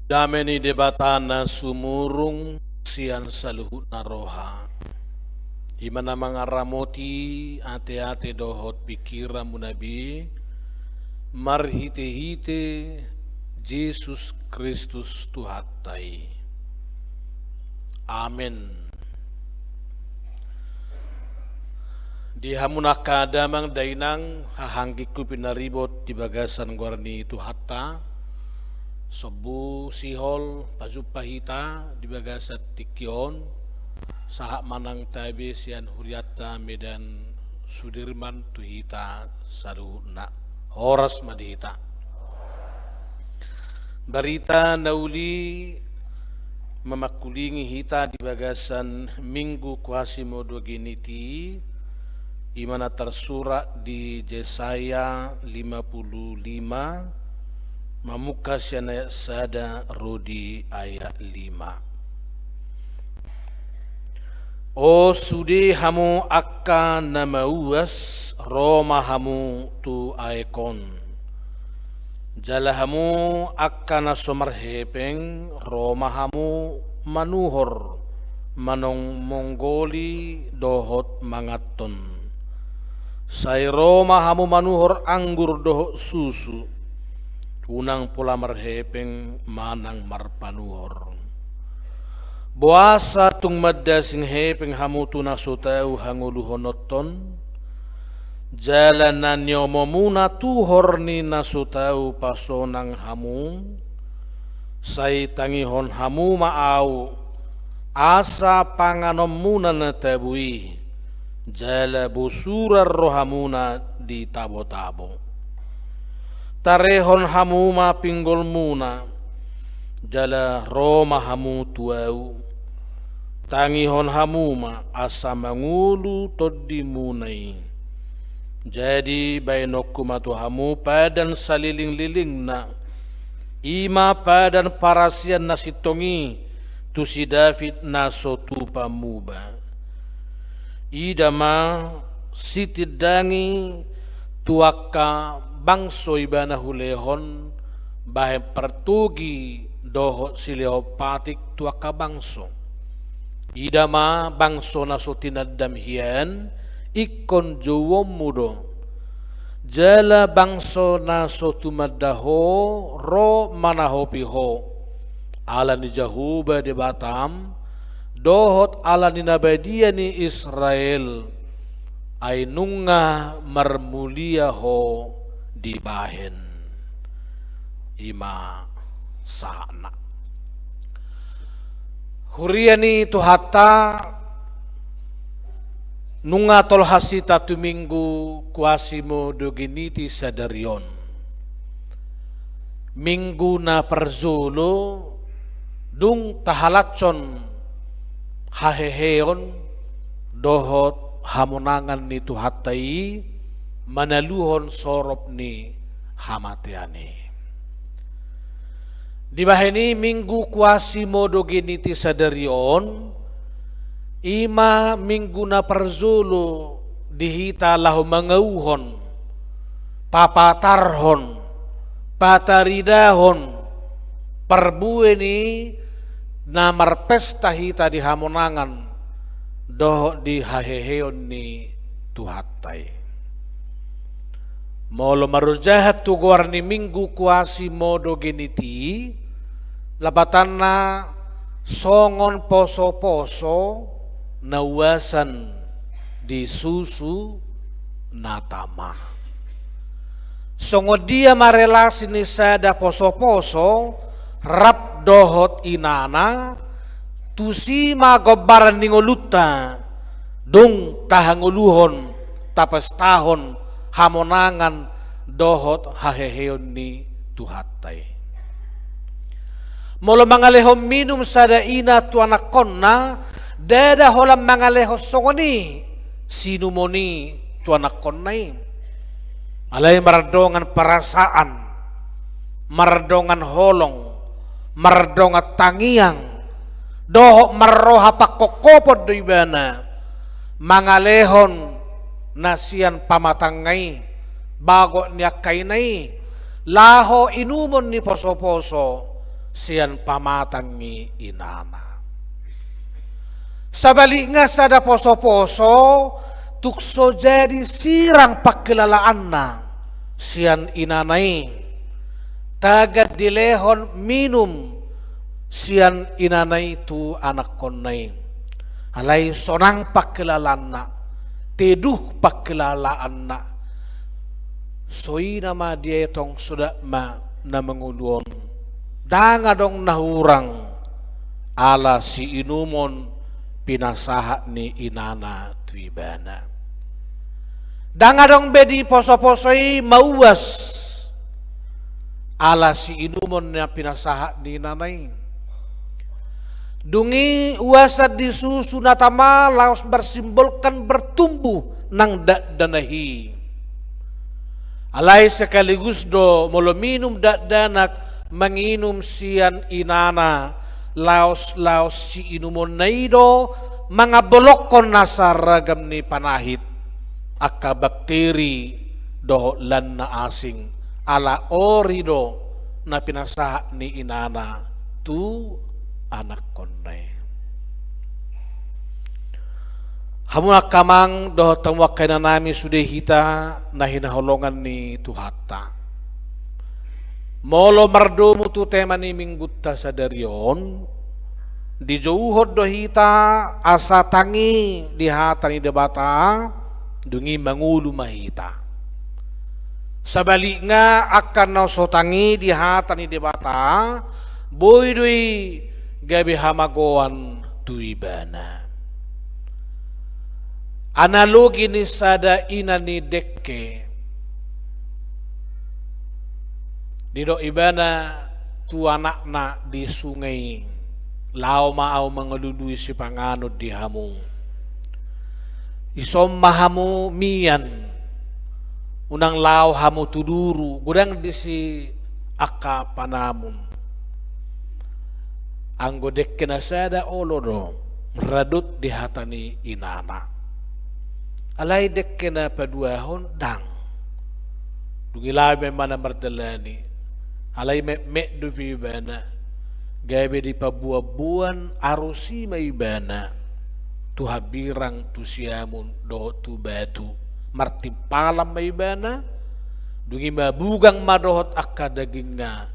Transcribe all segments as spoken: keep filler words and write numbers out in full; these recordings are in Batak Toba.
Dame ni Debata na sumurung sian saluhutna roha, i ma na mangaramoti ateate dohot pingkiranmuna be, marhitehite Jesus Kristus Tuhanta i. Amen. Di hamu angka damang dainang, haha anggingku pinaribot di bagasan goar ni Tuhanta, sombu sihol pajumpa hita di bagasan tingki on, sahat ma nang tabe sian hurianta Medan Sudirman tu hita saluhutna. Horas ma di hita. Barita na uli mamangkulingi hita di bagasan Minggu Quasimodogeniti, i ma na tarsurat di Jesaya lima puluh lima, mamungka sian ayat sada ro di ayat lima. O sude hamu angka na mauas, ro ma hamu tu aek on. Jala hamu angka na so marhepeng, ro ma hamu manuhor, manang monggoli dohot manganhon. Sai ro ma hamu manuhor anggur dohot susu, unang pola marhepeng manang marpanuhor. Boasa tung mandasing hepeng hamu tu na so tau hangoluhononhon? Jala na niomomuna tuhor ni na so tau pasonang hamu? Sai tangihon hamu ma ahu, asa panganonmuna na tabo i, jala bosuran rohamuna di tabotabo. Tarehon hamu ma pinggolmuna, jala ro ma hamu tu ahu. Tangihon hamu ma asa mangolu tondimuna i. Jadi baenonku ma tu hamu padan salelenglelengna, i ma padan parasian na sintong i tu si David na so tupa muba. Ida ma, sitindangi tu angka bangso ibana hulehon, bahen partogi dohot silehon patik tu angka bangso. Ida ma, bangso na so tinandam hian, ingkon jouonmu do. Jala bangso na so tumanda ho ro manahopi ho, ala ni Jahowa Debatam, dohot ala ni na badia ni Israel, ai nunga marmulia ho dibahen. I ma sahatna. Huria ni Tuhanta, nunga tolhas hita tu Minggu Quasimodogeniti sadari on. Minggu na parjolo dung tahalashon haheheon dohot hamonangan ni Tuhanta i manaluhon sorop ni hamatean i. Dibahen i Minggu Quasimodogeniti sadari on, i ma Minggu na parjolo di hita laho mangauhon, papatarhon, pataridahon parbue ni na marpesta hita di hamonangan dohot di haheheon ni Tuhanta i. Molo marojahan tu goar ni Minggu Quasimodogeniti, lapatanna songon posoposo na uasan di susu na tama. Songon dia ma relasi ni sada posoposo rap dohot inana, tusi ma gombaran ni ngolunta, dung tahangoluhon, tapestahon hamonangan dohot haheheon ni Tuhanta i. Molo mangalehon minum sada ina tu anakkonna, ndada holan mangalehon songon i sinumon i tu anakkonna i. Alai mardongan perasaan, mardongan holong, mardongan tangiang, dohot marroha pangkophopon do ibana mangalehon na sian pamatangna i, bagot ni angka ina i, laho inumon ni posoposo, sian pamatang ni inana. Sabalikna, sada poso-poso tung so jadi sirang pangkilalaanna sian inana i, tagan dilehon minum sian inana i tu anakkonna i. Alai sonang pangkilalaanna, teduh pangkilalaanna. So ina ma dietong, sodat ma na mangolu on. Ndang adong na hurang ala siinumon pinasahat ni inana tu ibana. Ndang adong be di poso-poso i mauas ala siinumon na pinasahat ni inana i. Dung i uasan ni susu na tama laos marsimbolkan bertumbuh nang dakdanak i. Alai sekaligus do molo minum dakdanak manginum sian inana, laos-laos siinumonna i do mangambolongkon nasa ragam ni panahit, angka bakteri dohot lan na asing, ala ori do na pinasahat ni inana tu anakkonna i. Hamu angka amang dohot hamu angka inanami, sude hita na hinaholongan ni Tuhanta. Molo mardomu tu tema ni minggunta sadari on, dijouhon do hita asa tangi di hata ni Debata, dung i mangolu ma hita. Sabalikna, angka na so tangi di hata ni Debata, boi do i gabe hamagoan tu ibana. Analogi ni sada ina ni dengke. Didok ibana tu anakna di sunge i, "Laho ma ahu mangalului sipanganon di hamu. Dison ma hamu mian, unang laho hamu tu duru, godang disi angka panamun." Anggo dengke na sada olo do, radot di hata ni inana. Alai dengke na paduahon ndang. Dung i laho ma ibana mardalani. Alai metmet dope ibana. Gabe dipaboanboan arus i ma ibana tu hambirang, tu siamun dohot tu batu. Martimpalan ma ibana. Dung i mabugang ma dohot angka dagingna.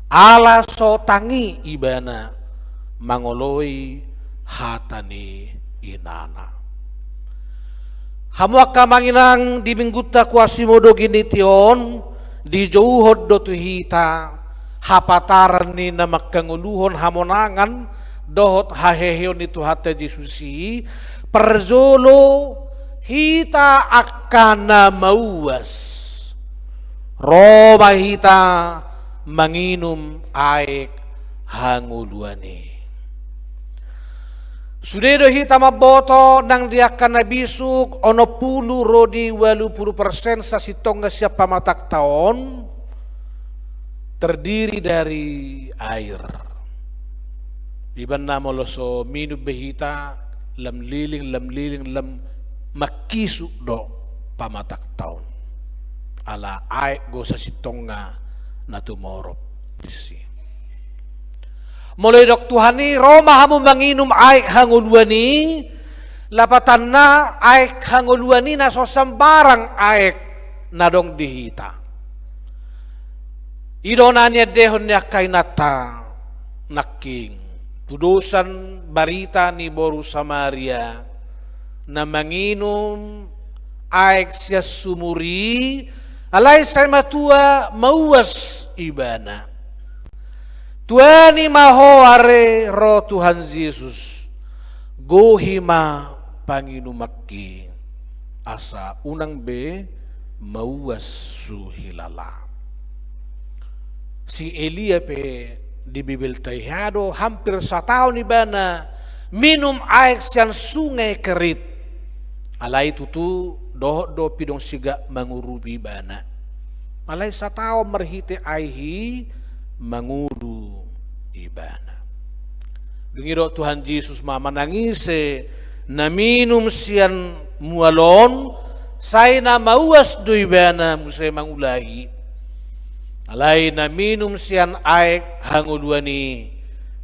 Ala so tangi ibana mangoloi hata ni inana. Hamu angka amang inang, di minggunta Quasimodogeniti on, dijouhon do tu hita hapataran ni na mangkangoluhon hamonangan dohot haheheon ni Tuhanta Jesus i. Parjolo, hita angka na mauas, ro ma hita manginum aek hangoluan i. Sude do hita mamboto nang di angka na bisuk, onom pulu ro di ualu pulu persen sasintongna sian pamatangta on terdiri dari air. Ibaen na molo so minum be hita, lam liling, lam liling, lam mangkisuk do pamatangta on. Ala aek do sasintongna na tumorop disi. Molo didok Tuhan i, ro ma hamu manginum aek hangoluan i, lapatanna aek hangoluan i na so sambarang aek na adong di hita. I do na niandehon ni angka inanta nangkin, tudosan barita ni boru Samaria, na manginum aek sian sumur i, alai sai matua mauas ibana. Tuani ma ho are ro Tuhan Jesus, gohi ma panginumanki, asa unang be mauas huhilala. Si Elia pe di Bibelta i, aha do, hampir sataon ibana minum aek sian sungai Kerit. Alai tutu dohot do pidong sigak mangurupi ibana. Alai sataon marhite aek i mangolu ibana. Dung i didok Tuhan Jesus ma, manang ise na minum sian mual on, sai na mauas do ibana muse mangulahi. Alai na minum sian aek hangoluan i,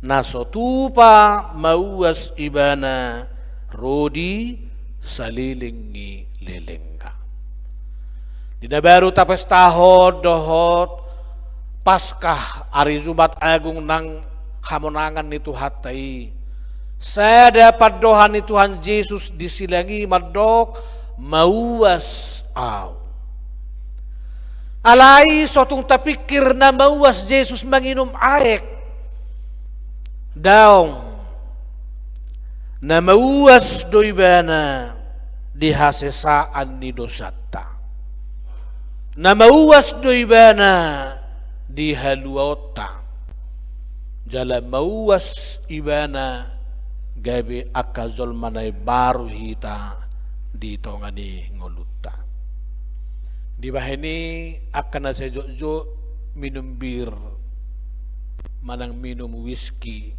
na so tupa mauas ibana ro di salelenglelengna. Di na baru tapestahon dohot Paskah, ari Jumat Agung nang hamonangan ni Tuhanta i, sada pandohan ni Tuhan Jesus di silang i mandok, mauas Ahu. Alai so tung tapingkir na mauas Jesus manginum aek. Daong. Na mauas do ibana di hasesaan ni dosanta. Na mauas do ibana di haluaonta. Jala mauas ibana gabe angka jolma na imbaru hita di tonga ni ngolunta. Dibahen i angka na sai jotjot minum bir, manang minum whisky,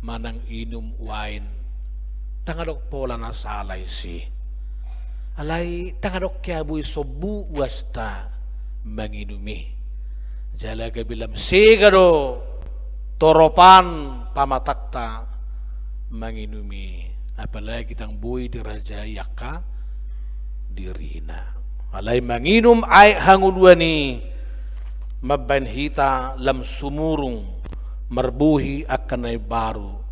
manang inum wain, ndang adong pola na sala disi. Alai ndang adong hea boi sombu uasta manginum i. Jala gabe lam sega do toropan pamatangta manginum i, apalagi ndang boi dirajai angka dirina. Alai manginum aek hangoluan i mambahen hita lam sumurung, marbohi angka na imbaru,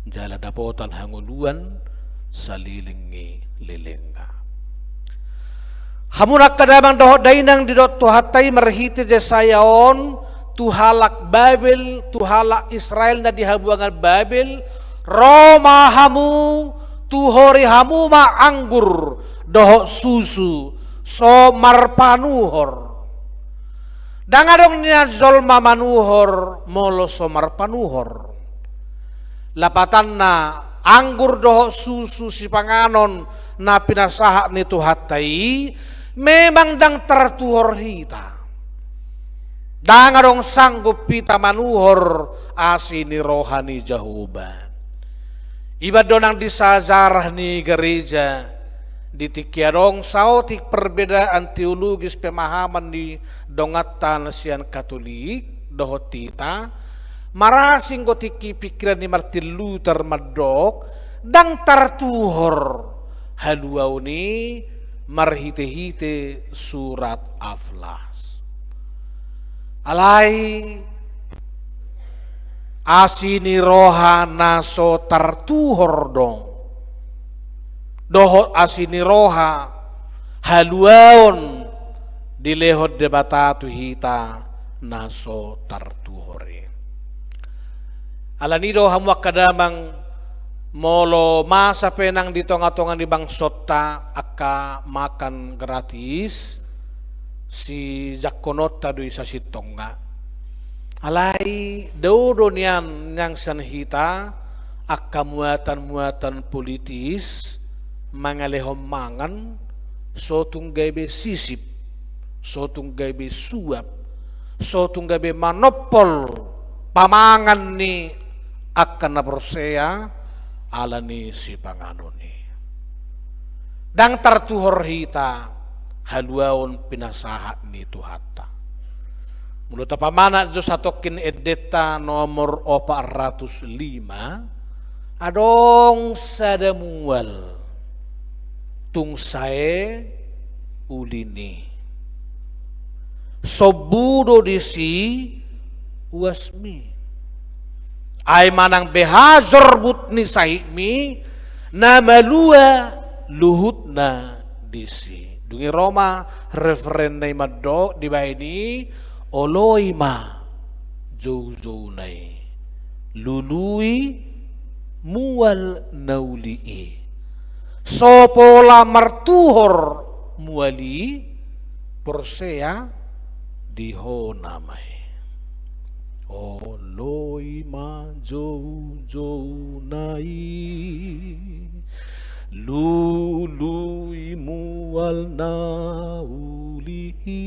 jala dapotan hangoluan salelenglelengna. Hamu angka damang dohot dainang, didok Tuhanta i marhite Jesaya on tu halak Babel, tu halak Israel na di habuangan Babel, ro ma hamu, tuhori hamu ma anggur dohot susu, so marpanuhor. Ndang adong nian jolma manuhor molo so marpanuhor. Lapatanna, anggur dohot susu sipanganon na pinasahat ni Tuhanta i, memang ndang tartuhor hita. Ndang adong sanggup hita manuhor asi ni roha ni Jahowa. Iba do nang di sajarah ni gareja, di tingki adong saotik perbedaan teologis pemahaman ni donganta na sian Katolik dohot hita, marasing do tingki pingkiran ni Martin Luther mandok, ndang tartuhor haluaon i marhitehite surat aflas. Alai asi ni roha na so tartuhor do, dohot asi ni roha haluaon dilehon Debata tu hita na so tartuhor i. Alani do hamu angka damang, molo masa pe nang di tonga-tonga ni bangsonta angka makan gratis, sijangkononta do i sasintongna. Alai dao do nian nang sian hita angka muatan-muatan politis mangalehon mangan, so tung gabe sisip, so tung gabe suap, so tung gabe manompol pamangan ni angka na porsea ala ni sipanganon i. Ndang tartuhor hita haluaon pinasahat ni Tuhanta. Molo tapamanat jo satongkin endenta nomor opat ratus lima, adong sada mual tung sae ulina i. Sombu do disi uasmi. Ai manang beha jorbut ni sahitmi, na malua luhutna disi. Dung i ro ma referenna i mandok dibahen i, oloi ma joujouna i, lului mual na uli i. So pola martuhor mual i, porsea di ho nama i. Oloi ma joujouna i, lului mual na uli i.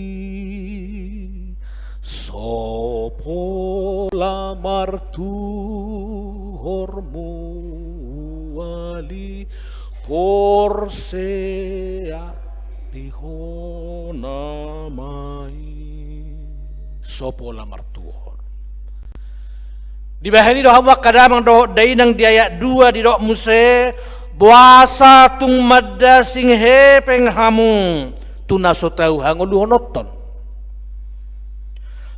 So pola martuhor mual i, porsea di ho nama i. so pola martuhor. Dibahen i do hamu angka damang dohot dainang, di ayat dua didok muse, boasa tung mandasing hepeng hamu tu na so tau hangoluhononton,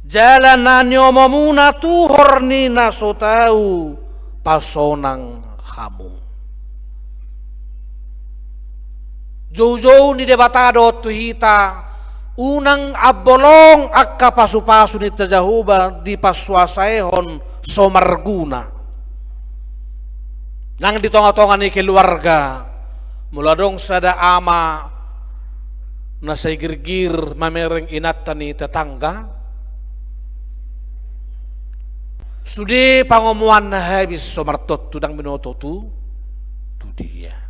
jala na niomomuna tuhor ni na so tau pasonang hamu. Joujou ni Debata do tu hita, unang ambolong angka pasupasu ni Tuhan Jahowa dipansuasaehon so marguna. Nang di tongatonga ni keluarga, molo adong sada ama na sai girgir mamereng inanta ni tetangga, sude pangomoanna habis so martontu, ndang binoto tu, tu dia.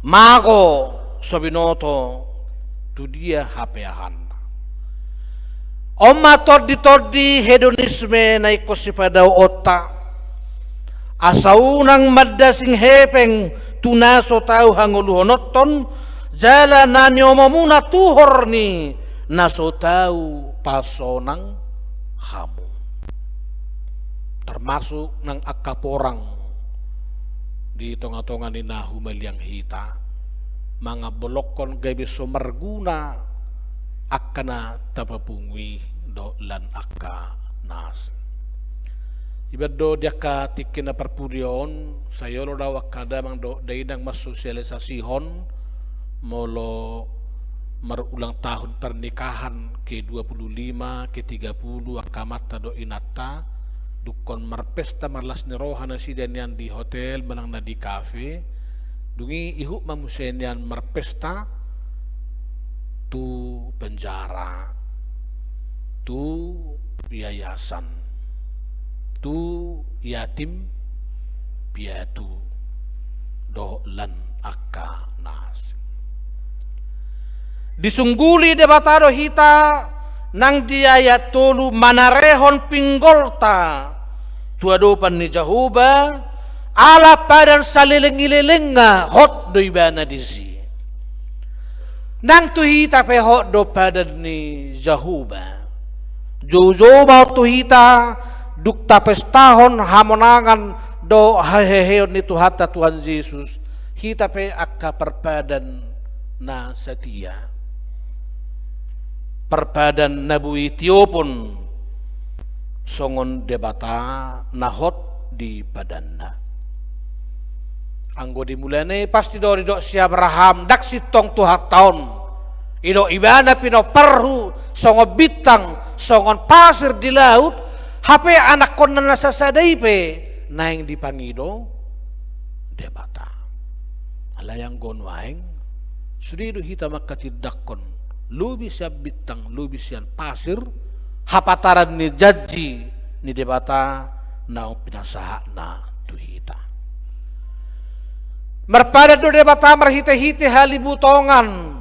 Mago so binoto tu dia hapeahanna. On ma tonditondi hedonisme na ingkon sipadaoonta. Asa unang mandasing hepeng tu na so tau hangoluhononton, jala na niomomuna tuhor ni na so tau pasonang hamu. Termasuk nang angka porang di tongatonga ni na humaliang hita, mangambolongkon gabe so marguna angka na tapapungu i dohot lan angka na asing. Ibaen do di angka tingki na parpudi on, sai olo do au angka damang dohot dainang mansosialisasihon, molo marulang tahun pernikahan, ke dua puluh lima, ke tiga puluh, angka amanta dohot inanta, dungkon marpesta marlas ni roha nasida nian di hotel manang na di kafe, dung i ihut ma muse nian marpesta tu penjara, tu yayasan, tu yatim piatu, dohot lan angka na asing. Disungguli Debata do hita nang di ayat tolu, manarehon pinggolta tu adopan ni Jahowa, ala padan saleleng ni lelengna hot do ibana disi. Nang tu hita pe hot do padan ni Jahowa. Joujou ma on tu hita, dung tapestahon hamonangan dohot haheheon ni Tuhanta Tuhan Jesus, hita pe angka parpadan na satia, parpadan na boi tiopon songon Debata na hot di padanna. Anggo di mulana i pasti do didok si Abraham, ndang sintong Tuhanta on. Didok ibana pinomparhu songon bintang, songon pasir di laut, hape anakkonna na sasada i pe naeng dipangido Debata. Alai anggo nuaeng, sude do hita manghatindanghon lobi sian bintang, lobi sian pasir, hapataran ni janji ni Debata naung pinasahatna tu hita. Marpadan do Debata marhitehite halibutongan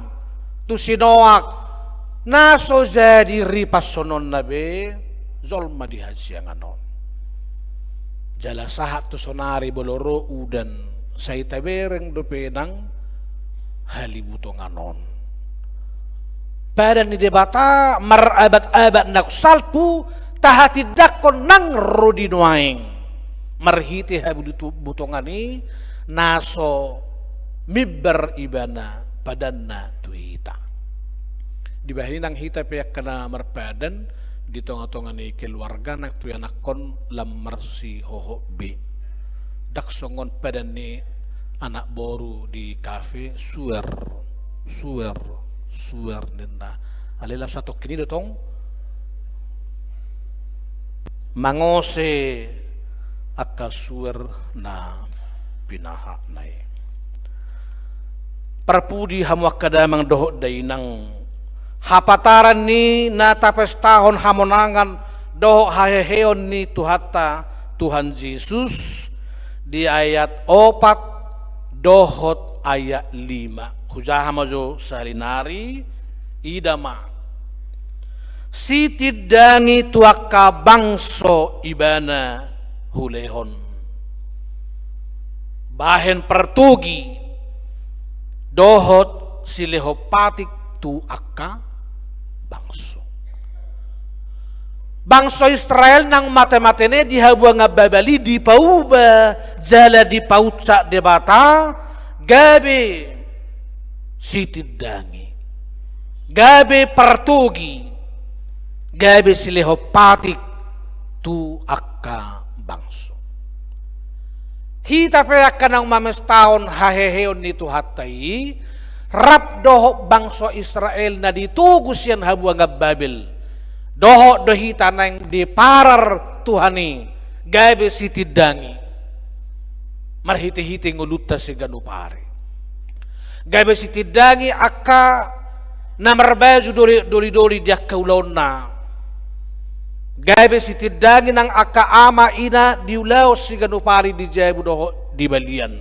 tu si Noak, na so jadi ripashononna be jolma di hasiangan on. Jala sahat tu sonari molo ro udan, sai tabereng dope nang halibutongan on. Padan ni Debata marabad-abad na salpu tahatindanghon nang ro di nuaeng, marhite halibutongan i na so mimbar ibana padanna tu hita. Dibahen i nang hita pe angka na marpadan di tongatonga ni keluarga, nang tu ianakhon lam marsihohot be. Ndang songon padan ni anak boru di kafe, suer, suer, suer ninna. Alai laos satongkin i do tong mangose angka suer na pinahatna i. Parpudi hamu angka damang dohot dainang, hapataran ni na tapestahon hamonangan dohot haheheon ni Tuhanta Tuhan Jesus di ayat opat dohot ayat lima. Hujaha ma jo sahali nari, ida ma. Sitindangi tu angka bangso ibana hulehon. Bahen partogi dohot silehon patik tu angka bangso. Bangso Israel nang mate-matena i di habuangan Babel i dipauba jala dipaunsak Debata gabe sitindangi, gabe partogi, gabe silehon patik tu angka bangso. Hita pe angka naung mamestahon haheheon ni Tuhanta i, rap dohot bangso Israel na ditogu sian habuangan Babel, dohot do hita naeng diparar Tuhan i gabe sitindangi marhite-hite ngolunta siganup ari. Gabe sitindangi angka na marbaju doli-, doli-doli di angka ulaonna. Gabe sitindangi nang angka ama ina di ulaon siganup ari di jabu dohot di balian.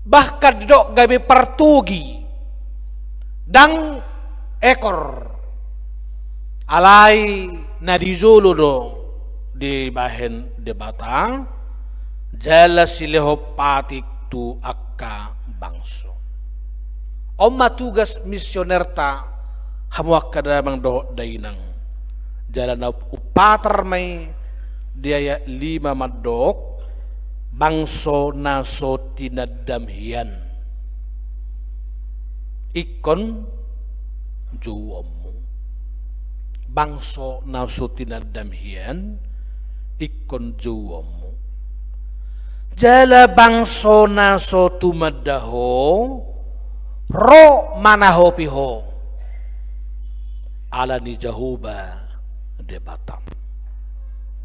Bahkan didok gabe partogi, ndang ekor. Alai na di jolo do dibahen Debata, jala silehon patik tu angka bangso. On ma tugas misionerta, hamu angka damang dohot dainang. Jala na umpatar ma i di ayat lima mandok, bangso na so tinandam hian, ingkon jouonmu. Bangso na so tinandam hian, ingkon jouonmu. Jala bangso na so tumanda ho, ro manahopi ho. Ala ni Jahowa Debatam.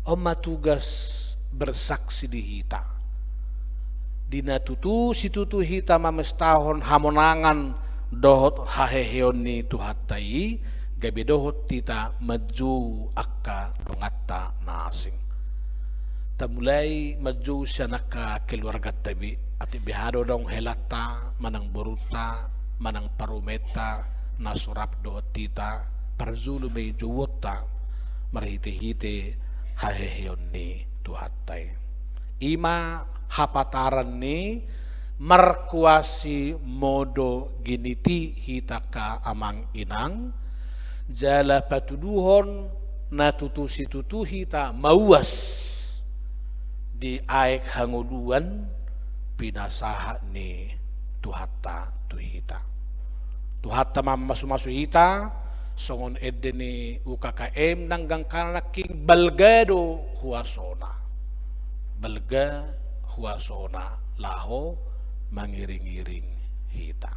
On ma tugas bersaksi di hita. Di na tutu situtu hita mamestahon hamonangan dohot haheheon ni Tuhanta i, gabe dohot hita manjou angka donganta na asing. Tamulai manjou sian angka keluarganta be, atik beha do adong helanta, manang borunta, manang parumaenta, na so rap dohot hita, parjolo ma i jouonta, marhite-hite haheheon ni Tuhanta i. I ma hapataran ni markuasi modo giniti hita angka amang inang, jala patuduhon na tutu situtu hita mauas di aek hangoluan pinasahat ni Tuhanta tu hita. Tuhanta mamasumasu hita, songon ende ni U K K M nangkin, balga do huasona. Balga huasona laho mangiringiring hita.